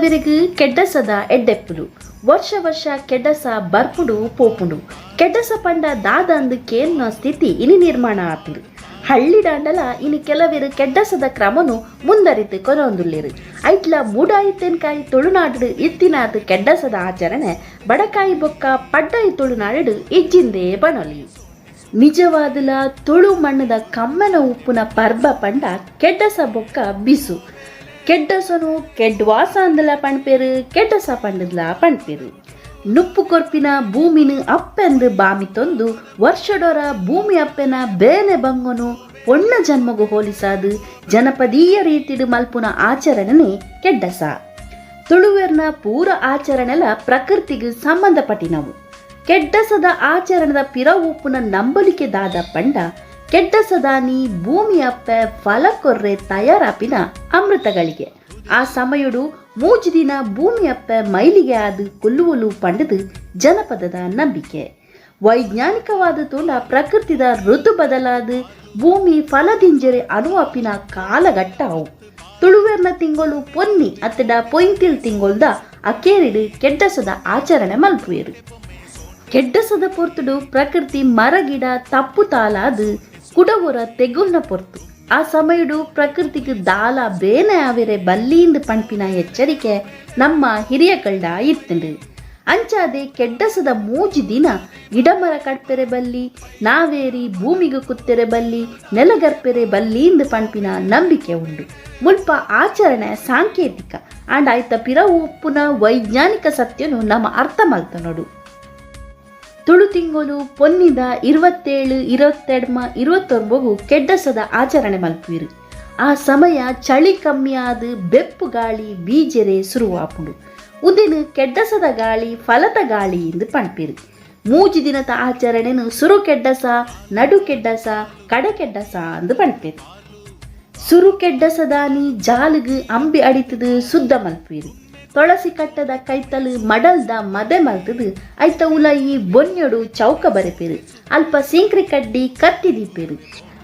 ಕೆಲವರಿಗೆ ಕೆಡ್ಡಸದ ಎಡ್ಡೆಪ್ಪುಲು. ವರ್ಷ ವರ್ಷ ಕೆಡ್ಡಸ ಬರ್ಪುಂಡು ಪೋಪುಂಡು. ಕೆಡ್ಡಸ ಪಂಡ ದಾದಂದು ಕೇನ್ನ ಸ್ಥಿತಿ ಇನಿ ನಿರ್ಮಾಣ ಆತುಂಡು. ಹಳ್ಳಿಡಾಂಡಲ ಇನಿ ಕೆಲವೆರ್ ಕೆಡ್ಡಸದ ಕ್ರಮನು ಮುಂದರಿತು ಕೊನೊಂದುಲ್ಲೆರ್. ಐಟ್ಲ ಮೂಡಾಯಿ ತೆನ್ಕಾಯಿ ತುಳುನಾಡು ಇತ್ತಿನಾತ್ ಕೆಡ್ಡಸದ ಆಚರಣೆ ಬಡಕಾಯಿ ಬೊಕ್ಕ ಪಡ್ಡಾಯಿ ತುಳುನಾಡು ಇಜ್ಜಿಂದೇ ಪನೊಲಿ. ನಿಜವಾದುಲ ತುಳು ಮಣ್ಣದ ಕಮ್ಮನ ಉಪ್ಪುನ ಪರ್ಬ ಪಂಡ ಕೆಡ್ಡಸ ಬೊಕ್ಕ ಬಿಸು. ಕೆಡ್ಡಸನು ಕೆಡ್ವಾಸ ಅಂದಲ ಪಣ್ಪೇರು, ಕೆಡ್ಡಸ ಪಂಡದ್ಲ ಪಣ್ಪೇರು. ನುಪ್ಪು ಕೊರ್ಪಿನ ಭೂಮಿನ ಅಪ್ಪೆಂದು ಬಾಮಿತೊಂದು ವರ್ಷಡೊರ ಭೂಮಿ ಅಪ್ಪೆನ ಬೇನೆ ಬಂಗೊನು ಪೊಣ್ಣ ಜನ್ಮಗು ಹೋಲಿಸಾದು ಜನಪದೀಯ ರೀತಿಡು ಮಲ್ಪುನ ಆಚರಣೆನೇ ಕೆಡ್ಡಸ. ತುಳುವೆರ್ನ ಪೂರ ಆಚರಣೆಲ ಪ್ರಕೃತಿಗೆ ಸಂಬಂಧಪಟ್ಟಿನವು. ಕೆಡ್ಡಸದ ಆಚರಣದ ಪಿರವುಪ್ಪುನ ನಂಬಲಿಕೆ ದಾದ ಪಂಡ, ಕೆಡ್ಡಸದಾನಿ ಭೂಮಿ ಅಪ್ಪೆ ಫಲ ಕೊರ್ರೆ ತಯಾರಾಪಿನ ಅಮೃತಗಳಿಗೆ. ಆ ಸಮಯಡು ಮೂಜಿ ದಿನ ಭೂಮಿ ಅಪ್ಪೆ ಮೈಲಿಗೆ ಆದು ಕೊಲ್ಲುವಲು ಪಂಡದು ಜನಪದದ ನಂಬಿಕೆ. ವೈಜ್ಞಾನಿಕವಾದ ತೋಲ ಪ್ರಕೃತಿದ ಋತು ಬದಲಾದ ಭೂಮಿ ಫಲದಿಂಜರೆ ಅನುವಪಿನ ಕಾಲಘಟ್ಟ ಅವು. ತುಳುವೆರ್ನ ತಿಂಗಳು ಪೊನ್ನಿ ಅತ್ತಡ ಪೊಯಿಂತಿಲ್ ತಿಂಗೊಳ್ದ ಅಕೇರಿಡು ಕೆಡ್ಡಸದ ಆಚರಣೆ ಮಲ್ಪುವೆರು. ಕೆಡ್ಡಸದ ಪೊರ್ತುಡು ಪ್ರಕೃತಿ ಮರಗಿಡ ತಪ್ಪು ತಾಲಾದು ಕುಡವೊರ ತೆಗುಲ್ನ ಪೊರ್ತು. ಆ ಸಮಯಡು ಪ್ರಕೃತಿಗೆ ದಾಲ ಬೇನೆ ಆವೆರೆ ಬಲ್ಲೀಂದ್ ಪಣ್ಪಿನ ಎಚ್ಚರಿಕೆ ನಮ್ಮ ಹಿರಿಯ ಕಳ್ಡ ಇತ್ತುಂಡು. ಅಂಚಾದೆ ಕೆಡ್ಡಸದ ಮೂಜಿ ದಿನ ಗಿಡಮರ ಕಡ್ಪೆರೆ ಬಲ್ಲಿ, ನಾವೇರಿ ಭೂಮಿಗೆ ಕುತ್ತೆರೆ ಬಲ್ಲಿ, ನೆಲಗರ್ಪೆರೆ ಬಲ್ಲೀಂದ್ ಪಣ್ಪಿನ ನಂಬಿಕೆ ಉಂಡು. ಮುಲ್ಪ ಆಚರಣೆ ಸಾಂಕೇತಿಕ ಆಂಡ ಆಯ್ತ ಪಿರವು ಉಪ್ಪುನ ವೈಜ್ಞಾನಿಕ ಸತ್ಯನು ನಮ್ಮ ಅರ್ಥ ಮಲ್ತನೋಡು. ತುಳು ತಿಂಗಳು ಪೊನ್ನಿದ 27, 28, 29 ಕೆಡ್ಡಸದ ಆಚರಣೆ ಮಲ್ಪುವಿರು. ಆ ಸಮಯ ಚಳಿ ಕಮ್ಮಿಯಾದ ಬೆಪ್ಪು ಗಾಳಿ ಬೀಜೆರೆ ಶುರುವಾಪುಂಡು. ಉಂದೆನು ಕೆಡ್ಡಸದ ಗಾಳಿ, ಫಲತ ಗಾಳಿ ಎಂದು ಪಣ್ಪಿರು. ಮೂಜಿ ದಿನದ ಆಚರಣೆನು ಸುರು ಕೆಡ್ಡಸ, ನಡು ಕೆಡ್ಡಸ, ಕಡೆ ಕೆಡ್ಡಸ ಅಂದು ಪಣ್ಪೇರು. ಸುರು ಕೆಡ್ಡಸದಾನಿ ಜಾಲುಗು ಅಂಬಿ ಅಡಿತದು ಶುದ್ಧ ಮಲ್ಪುವಿರು. ತುಳಸಿ ಕಟ್ಟದ ಕೈತಲು ಮಡಲ್ದ ಮದೆ ಮಲ್ತದು ಐತ ಉಲಯಿ ಬೊನ್ಯೊಡು ಚೌಕ ಬರೆಪೇರು. ಅಲ್ಪ ಸಿಂಕ್ರಿ ಕಡ್ಡಿ ಕತ್ತಿ ದೀಪೇರು.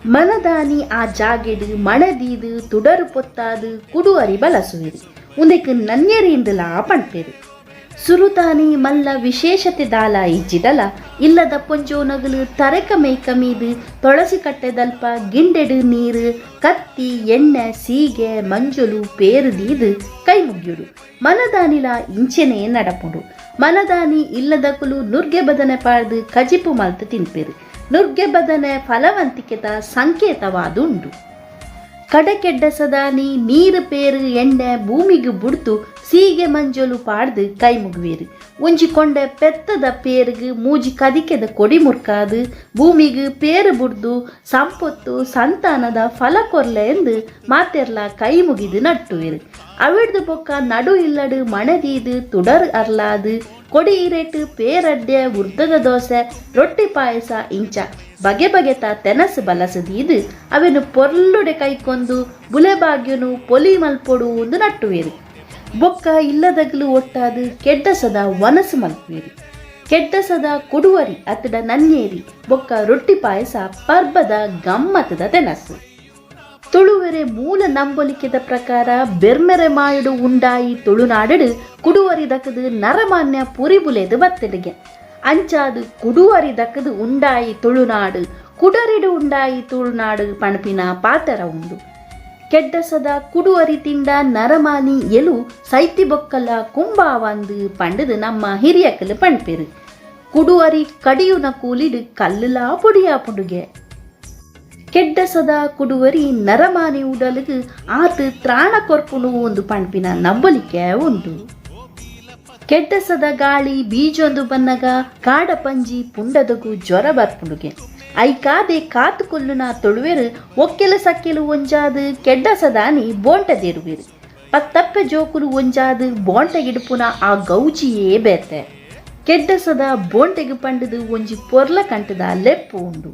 ಮನದಾನಿ ಆ ಜಾಗೆಡು ಮಣದೀದು ತುಡರು ಪೊತ್ತಾದು ಕುಡುವರಿ ಬಲಸುವಿರು. ಉಂದೆಕ್ ನನ್ಯರಿಂದಲಾ ಪಣ್ಪೇರು. ಸುರುತಾನಿ ಮಲ್ಲ ವಿಶೇಷತೆ ದಾಲ ಇಜ್ಜಿಡಲ ಇಲ್ಲದ ಪೊಂಜೋ ನಗಲು ತರೆಕ ಮೇಯ್ಕ ಮೀದು ತುಳಸಿ ಕಟ್ಟೆದಲ್ಪ ಗಿಂಡೆಡು ನೀರು, ಕತ್ತಿ, ಎಣ್ಣೆ, ಸೀಗೆ, ಮಂಜುಲು, ಪೇರು ದೀದು ಕೈ ಮುಗಿಯುಡು. ಮನದಾನಿಲ ಇಂಚೆನೆ ನಡಪುಂಡು. ಮನದಾನಿ ಇಲ್ಲದಕುಲು ನುರ್ಗೆ ಬದನೆ ಪಾಡ್ದು ಕಜಿಪು ಮಲ್ತು ತಿನ್ಪೇರು. ನುರ್ಗೆ ಬದನೆ ಫಲವಂತಿಕೆತ ಸಂಕೇತವಾದುಂಡು. ಕಡಕೆಡ್ಡಸದಾನಿ ನೀರು, ಪೇರು, ಎಣ್ಣೆ ಭೂಮಿಗೆ ಬುಡ್ತು ಸೀಗೆ ಮಂಜೊಲು ಪಾಡ್ದು ಕೈ ಮುಗುವೇರು. ಒಂಜಿ ಕೊಂಡೆ ಪೆತ್ತದ ಪೇರುಗು ಮೂಜಿ ಕದಿಕೆದ ಕೊಡಿ ಮುರ್ಕಾದು ಭೂಮಿಗೆ ಪೇರು ಬುಡ್ದು ಸಂಪೊತ್ತು ಸಂತಾನದ ಫಲ ಕೊರ್ಲೆ ಎಂದು ಮಾತೆರ್ಲ ಕೈ ಮುಗಿದು ನಟ್ಟುವೆರು. ಅವಿಡ್ದು ಬೊಕ್ಕ ನಡು ಇಲ್ಲಡು ಮಣದೀದು ತುಡರ್ ಅರ್ಲಾದು ಕೊಡಿ ಇರೇಟು ಪೇರಡ್ಡೆ, ಉರ್ದದ ದೋಸೆ, ರೊಟ್ಟಿ, ಪಾಯಸ ಇಂಚ ಬಗೆ ಬಗೆತ ತೆನಸು ಬಲಸದೀದು ಅವೆನು ಪೊರ್ಲುಡೆ ಕೈಕೊಂದು ಬುಲೆ ಭಾಗ್ಯನು ಪೊಲಿ ಮಲ್ಪೊಡು ಒಂದು ನಟ್ಟುವೇರು. ಬೊಕ್ಕ ಇಲ್ಲದಗಲು ಒಟ್ಟಾದು ಕೆಡ್ಡಸದ ವನಸು ಮಲ್ಪುವೇರು. ಕೆಡ್ಡಸದ ಕೊಡುವರಿ ಅತ್ತಡ ನನ್ನೇರಿ ಬೊಕ್ಕ ರೊಟ್ಟಿ ಪಾಯಸ ಪರ್ಬದ ಗಮ್ಮತದ ತೆನಸು. ತುಳುವೆರೆ ಮೂಲ ನಂಬೊಲಿಕೆದ ಪ್ರಕಾರ ಬೆರ್ಮೆರೆ ಮಾಯುಡು ಉಂಡಾಯಿ ತುಳುನಾಡು ಕುಡುವರಿ ದಕ್ಕದು ನರಮಾನ್ಯ ಪುರಿಬುಲೆದು ಬತ್ತಡಿಗೆ. ಅಂಚಾದು ಕುಡುವರಿ ದಕ್ಕದು ಉಂಡಾಯಿ ತುಳುನಾಡು, ಕುಡರಿಡು ಉಂಡಾಯಿ ತುಳುನಾಡು ಪಣಪಿನ ಪಾತರ ಉಂಡು. ಕೆಡ್ಡಸದ ಕುಡುವರಿ ತಿಂಡ ನರಮಾನಿ ಎಲು ಸೈತಿ ಬೊಕ್ಕಲ ಕುಂಬಾವಂದು ಪಂಡದು ನಮ್ಮ ಹಿರಿಯಕಲು ಪಣ್ಪೆರು. ಕುಡುವರಿ ಕಡಿಯುನ ಕೂಲಿಡು ಕಲ್ಲುಲಾ ಪೊಡಿಯಾಪುಂಡುಗೆ. ಕೆಡ್ಡಸದ ಕುಡುವರಿ ನರಮಾನಿ ಉಡಲಿಗೆ ಆತು ತ್ರಾಣ ಕೊರ್ಪುಣು ಒಂದು ಪಣ್ಪಿನ ನಂಬಲಿಕೆ ಉಂಟು. ಕೆಡ್ಡಸದ ಗಾಳಿ ಬೀಜೊಂದು ಬನ್ನಗ ಕಾಡ ಪಂಜಿ ಪುಂಡದಗು ಜ್ವರ ಬರ್ಪುಂಡುಗೆ. ಐಕಾದೆ ಕಾತು ಕೊಲ್ಲುನ ತೊಳುವೆರು ಒಕ್ಕೆಲ ಸಕ್ಕೆಲು ಒಂಜಾದು ಕೆಡ್ಡಸದಾನಿ ಬೋಂಟದೇರುವೆರು. ಪತ್ತಪ್ಪೆ ಜೋಕುಲು ಒಂಜಾದು ಬೋಂಟೆಗಿಡುಪುನ ಆ ಗೌಜಿಯೇ ಬೇತೆ. ಕೆಡ್ಡಸದ ಬೋಂಟೆಗು ಪಂಡದು ಒಂಜಿ ಪೊರ್ಲ ಕಂಟದ ಲೆಪ್ಪು ಉಂಡು.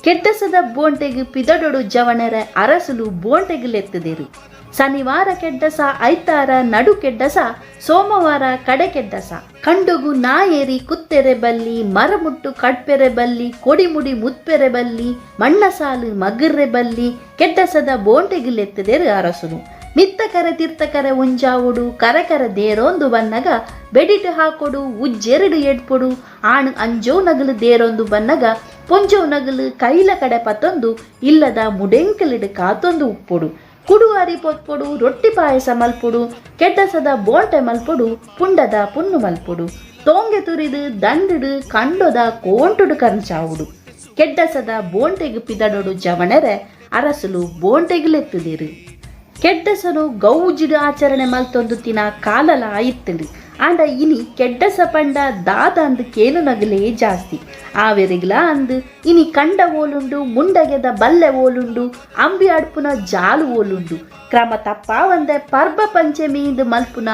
ಕೆಡ್ಡಸದ ಬೋಂಟೆಗು ಪಿದಡೊಡು ಜವಣರ ಅರಸುಲು ಬೋಂಟೆಗು ಲೆತ್ತದೇರು. ಶನಿವಾರ ಕೆಡ್ಡಸ, ಐತಾರ ನಡು ಕೆಡ್ಡಸ, ಸೋಮವಾರ ಕಡೆ ಕೆಡ್ಡಸ. ಕಂಡುಗು ನಾಯೇರಿ ಕುತ್ತೆರೆ ಬಲ್ಲಿ, ಮರಮುಟ್ಟು ಕಟ್ಪೆರೆ ಬಲ್ಲಿ, ಕೊಡಿಮುಡಿ ಮುತ್ಪೆರೆ ಬಲ್ಲಿ, ಮಣ್ಣ ಸಾಲು ಮಗುರ್ರೆ ಬಲ್ಲಿ, ಕೆಡ್ಡಸದ ಬೋಂಟೆಗು ಲೆತ್ತದೇರು ಅರಸುನು. ಮಿತ್ತ ಕರೆ ತಿರ್ತ ಕರೆ ಒಂಜಾವೊಡು, ಕರೆ ಕರೆ ದೇರೊಂದು ಬನ್ನಗ ಬೆಡಿಟ್ ಹಾಕೊಡು, ಉಜ್ಜೆರಡು ಎಡ್ಪೊಡು. ಆಣ್ ಅಂಜೋ ನಗಲು ದೇರೊಂದು ಬನ್ನಗ ಪೊಂಜೋ ನಗಲು ಕೈಲ ಕಡೆ ಪತ್ತೊಂದು ಇಲ್ಲದ ಮುಡೆಂಕಲಿಡ್ ಕಾತೊಂದು ಉಪ್ಪೊಡು. ಕುಡುವಾರಿ ಪೊತ್ಪೊಡು, ರೊಟ್ಟಿ ಪಾಯಸ ಮಲ್ಪೊಡು, ಕೆಡ್ಡಸದ ಬೋಂಟೆ ಮಲ್ಪೊಡು, ಪುಂಡದ ಪುನ್ನು ಮಲ್ಪೊಡು. ತೋಂಗೆ ತುರಿದು ದಂಡುಡು ಕಂಡೊದ ಕೋಂಟುಡು ಕರ್ಂಚಾವುಡು. ಕೆಡ್ಡಸದ ಬೋಂಟೆಗ್ ಪಿದಡೊಡು ಜವಣೆರೆ ಅರಸುಲು ಬೋಂಟೆಗ್ ಲೆತ್ತುದೆರು. ಕೆಡ್ಡಸನು ಗೌಜಿಡ್ ಆಚರಣೆ ಮಲ್ತೊಂದು ತಿನ ಕಾಲಲ ಇತ್ತುಂಡು. ಆಂಡ ಇನಿ ಕೆಡ್ಡಸ ಪಂಡ ದಾದಂದ್ ಕೇನುನಗಲೇ ಜಾಸ್ತಿ ಆವೆರಿಗ್ಲಾ ಅಂದ್. ಇನಿ ಕಂಡ ಓಲುಂಡು, ಮುಂಡಗೆದ ಬಲ್ಲೆ ಓಲುಂಡು, ಅಂಬಿ ಅಡ್ಪುನ ಜಾಲು ಓಲುಂಡು? ಕ್ರಮ ತಪ್ಪಾವಂದೆ ಪರ್ಬ ಪಂಚೆಮೀಂದ್ ಮಲ್ಪುನ.